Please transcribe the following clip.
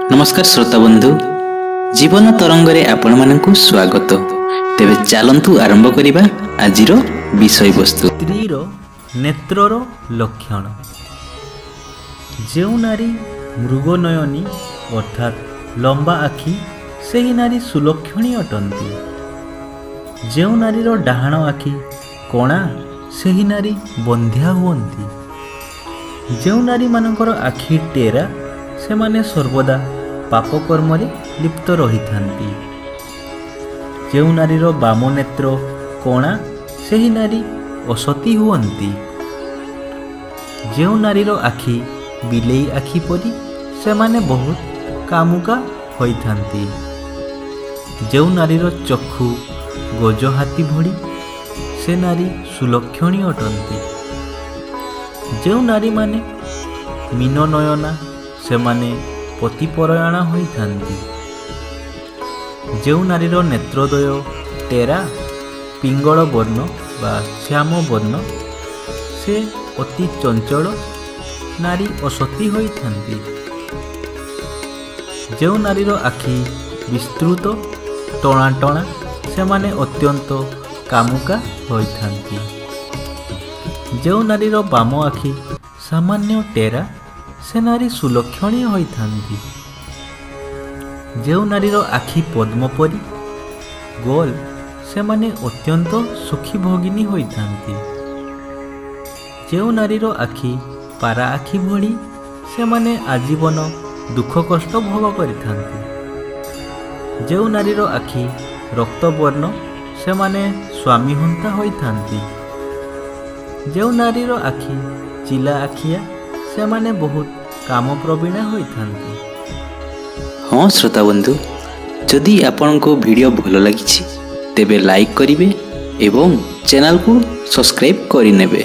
ନମସ୍କାର ଶ୍ରୋତା ବନ୍ଧୁ, ଜୀବନ ତରଙ୍ଗରେ ଆପଣମାନଙ୍କୁ ସ୍ୱାଗତ। ତେବେ ଚାଲନ୍ତୁ ଆରମ୍ଭ କରିବା ଆଜିର ବିଷୟବସ୍ତୁ। ସ୍ତ୍ରୀର ନେତ୍ରର ଲକ୍ଷଣ। ଯେଉଁ ନାରୀ ମୃଗନୟନୀ, ଅର୍ଥାତ୍ ଲମ୍ବା ଆଖି, ସେହି ନାରୀ ସୁଲକ୍ଷଣୀ ଅଟନ୍ତି। ଯେଉଁ ନାରୀର ଡାହାଣ ଆଖି କଣା, ସେହି ନାରୀ ବନ୍ଧ୍ୟା ହୁଅନ୍ତି। ଯେଉଁ ନାରୀମାନଙ୍କର ଆଖି ଟେରା, ସେମାନେ ସର୍ବଦା ପାପକର୍ମରେ ଲିପ୍ତ ରହିଥାନ୍ତି। ଯେଉଁ ନାରୀର ବାମ ନେତ୍ର କଣା, ସେହି ନାରୀ ଅସତୀ ହୁଅନ୍ତି। ଯେଉଁ ନାରୀର ଆଖି ବିଲେଇ ଆଖି ପରି, ସେମାନେ ବହୁତ କାମୁକା ହୋଇଥାନ୍ତି। ଯେଉଁ ନାରୀର ଚକ୍ଷୁ ଗଜ ହାତୀ ଭଳି, ସେ ନାରୀ ସୁଲକ୍ଷଣୀ ଅଟନ୍ତି। ଯେଉଁ ନାରୀମାନେ ମୀନନୟନା, ସେମାନେ ପତିପରାୟଣା ହୋଇଥାନ୍ତି। ଯେଉଁ ନାରୀର ନେତ୍ରଦ୍ୱୟ ଟେରା, ପିଙ୍ଗଳ ବର୍ଣ୍ଣ ବା ଶ୍ୟାମ ବର୍ଣ୍ଣ, ସେ ଅତି ଚଞ୍ଚଳ ନାରୀ ଅସତୀ ହୋଇଥାନ୍ତି। ଯେଉଁ ନାରୀର ଆଖି ବିସ୍ତୃତ, ଟଣା ଟଣା, ସେମାନେ ଅତ୍ୟନ୍ତ କାମୁକା ହୋଇଥାନ୍ତି। ଯେଉଁ ନାରୀର ବାମ ଆଖି ସାମାନ୍ୟ ଟେରା, ସେ ନାରୀ ସୁଲକ୍ଷଣୀ ହୋଇଥାନ୍ତି। ଯେଉଁ ନାରୀର ଆଖି ପଦ୍ମ ପରି ଗୋଲ, ସେମାନେ ଅତ୍ୟନ୍ତ ସୁଖୀ ଭୋଗିନୀ ହୋଇଥାନ୍ତି। ଯେଉଁ ନାରୀର ଆଖି ପାରା ଆଖି ଭଳି, ସେମାନେ ଆଜୀବନ ଦୁଃଖ କଷ୍ଟ ଭୋଗ କରିଥାନ୍ତି। ଯେଉଁ ନାରୀର ଆଖି ରକ୍ତବର୍ଣ୍ଣ, ସେମାନେ ସ୍ୱାମୀହନ୍ତା ହୋଇଥାନ୍ତି। ଯେଉଁ ନାରୀର ଆଖି ଚିଲା ଆଖିଆ, ସେମାନେ ବହୁତ କାମପ୍ରବୀଣା ହୋଇଥାନ୍ତି। ହଁ ଶ୍ରୋତା ବନ୍ଧୁ, ଯଦି ଆପଣଙ୍କୁ ଭିଡ଼ିଓ ଭଲ ଲାଗିଛି, ତେବେ ଲାଇକ୍ କରିବେ ଏବଂ ଚ୍ୟାନେଲକୁ ସବସ୍କ୍ରାଇବ୍ କରିନେବେ।